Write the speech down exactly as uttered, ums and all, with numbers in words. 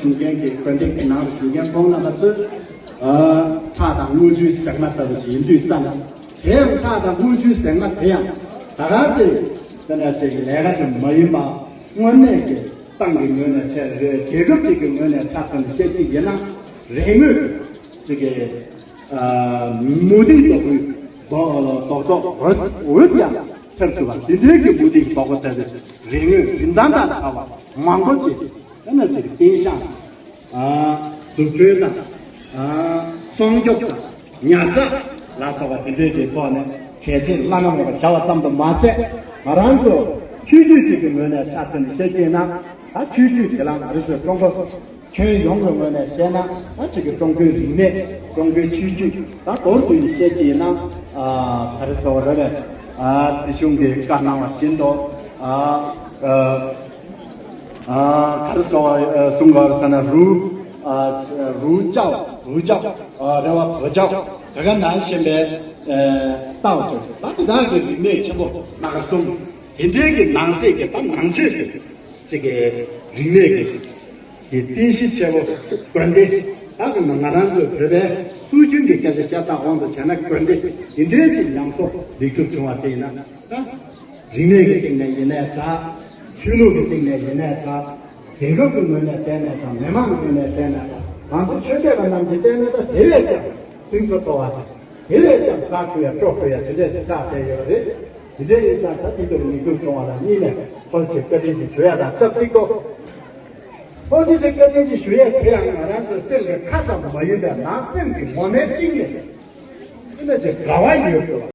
ཞུ་མཁན་གྱི་དགོན་སྡེ་གི་ནང་དུ་བཞུགས་མཁན་ཁོང་རྣམ་པ་ཚོས་ཨ་ཁྲག་དང་དངུལ་ཆུའི་ཟེགས་མ་ལྟ་བུ་ཞིག་ཡིན་དུས་ཙམ། དེ་ཡང་ཁྲག་དང་དངུལ་ཆུའི་ཟེགས་མ་དེ་ཡང་ད་ག་སེ་དེ་འདྲ་ཅིག་ལས་ཀ་ཅིག་མ་ཡིན་པ། དངོས་གནས་ཀྱི་ཏང་གི་ངོས་ནས་བྱས་རེད། རྒྱལ་ཁབ་ཅིག་གི་ངོས་ནས་ཆ་མཚོན་ནས་བཤད་ཀྱི་ཡིན་ན། རེས་མོས་ཅིག་གི་ཨ་མུ་ཏིག་རྡོག་པོའི་རྡོག་རྡོག་རྡོག་འོད་འོད་ཀྱང་འཚེར་ཐུབ་པ་དེ་འདྲའི་གི་མུ་ཏིག་རྡོག་པོ་ལྟ་བུའི་རེས་མོས་རིན་ཐང་དང་འདྲ་བ་མང་པོ་ཅིག་དེ་ནས་ཅིག་རྟེན་བཞེངས། ཨ་རྫུ་འཕྲུལ་དང་། ཨ་སྲུང་སྐྱོབ་དང་། ཉར་ཚགས་ལ་སོགས་པ་དེ་འདྲའི་གི་ཐོག་ནས་གལ་ཆེན་བླ་ན་མེད་པར་བྱ་བ་ཙམ་དུ་མ་ཟད། ང་རང་ཚོ་ཆོས་བརྒྱུད་ཅིག་གི་ངོས་ནས་ཆ་མཚོན་ནས་བཤད་ཀྱི་ཡིན་ན། ད་ཆོས་བརྒྱུད་དེ་ལ་ང་རང་ཚོའི་ཀྲུང་གོ་ཁྱོན་ཡོངས་ཀྱི་ངོས་ནས་བཤད་ན། ད་ཅིག་གི་ཀྲུང་གོའི་རིག་གནས། ཀྲུང་གོའི་ཆོས་བརྒྱུད། ད་མདོར་བསྡུས་ནས་བཤད་ཀྱི་ཡིན་ན། ཨ་ག་རེ་ཟེར་བ་རེད་པས། ཨ་སྲིད་གཞུང་གིས་བཀའ་གནང་བ་བཞིན་དུ། ཨ་ཨ་ག་རེ་ཟེར་བ་གསུང་དགོས་ཟེར་ན། རུའུ་ཨ་རུའུ་ཅའོ། རུའུ་ཅའོ། ཨ་རེ་བ་བོ་ཅའོ། དེ་ག་ནང་བཞིན་པའི་ཨ་ལྟ་བ་ཚོ། ད་དེ་དག་གི་རིག་གནས་ཆེན་པོ་སྣ་ཁ་གསུམ། དེ་འདྲའི་གི་ནང་གསེས་ཀྱི། ད་ནང་ཆོས་ཀྱི་ཅིག་གི་རིག་གནས་ཀྱི་གི་རྟེན་གཞི་ཆེ་བོ་དགོན་སྡེ། ད་གི་ང་རང་ཚོའི་བོད་པའི་སྲོལ་རྒྱུན་གྱི་སྐད་ཆ་བཤད་སྟངས་དབང་དུ་བྱས་ན། དགོན་སྡེ་དེ་འདྲའི་ཅིག་ཉམས་གསོ་ལེགས་གྲུབ་བྱུང་བ་དེ་ཡིན་ན། ད་རིག་གནས་ཀྱི་སྟེང་ནས་ཡིན་ནའི་འདྲ། ཆོས་ལུགས་ཀྱི་སྟེང་ནས་ཡིན་ནའི་འདྲ། རྒྱལ་ཁབ་ཀྱི་ངོས་ནས་བལྟས་ནའི་འདྲ། མི་མང་གི་ངོས་ནས་བལྟས་ནའི་འདྲ། ང་ཚོ་ཆོས་དད་པ་རྣམས་ཀྱིས་བལྟས་ནའི་འདྲ། དེ་བས་ཀྱང་སེམས་གསོ་གཏོང་བ་དང་། དེ་བས་ཀྱང་བདག་གུས་ཡ་སྤྲོ་དགོས་ཡ་དེ་འདྲས་ཆགས་བསྡད་ཡོད་རེད། དེ་འདྲས་ཡིན་ཙང་ད་དེ་ཚོར་ལེགས་གྲུབ་བྱུང་བ་ལ་སྙིང་ནས་ཐུགས་རྗེ་ཆེ་བཀའ་དྲིན་ཆེ་ཞུ་ཡ་དང་ཆབས་ཅིག་ཏུ། ཐུགས་རྗེ་ཆེ་བཀའ་དྲིན་ཆེ་ཞུ་ཡ་དེ་ཡང་ང་རང་ཚོའི་སེམས་ཀྱི་ཁ་ཙམ་མ་ཡིན་པའི་ནང་སེམས་ཀྱི་ངོ་མའི་གཏིང་ནས་དེ་འདྲ་ཞིག་དགའ་བ་ཡོད་དགོས་པ།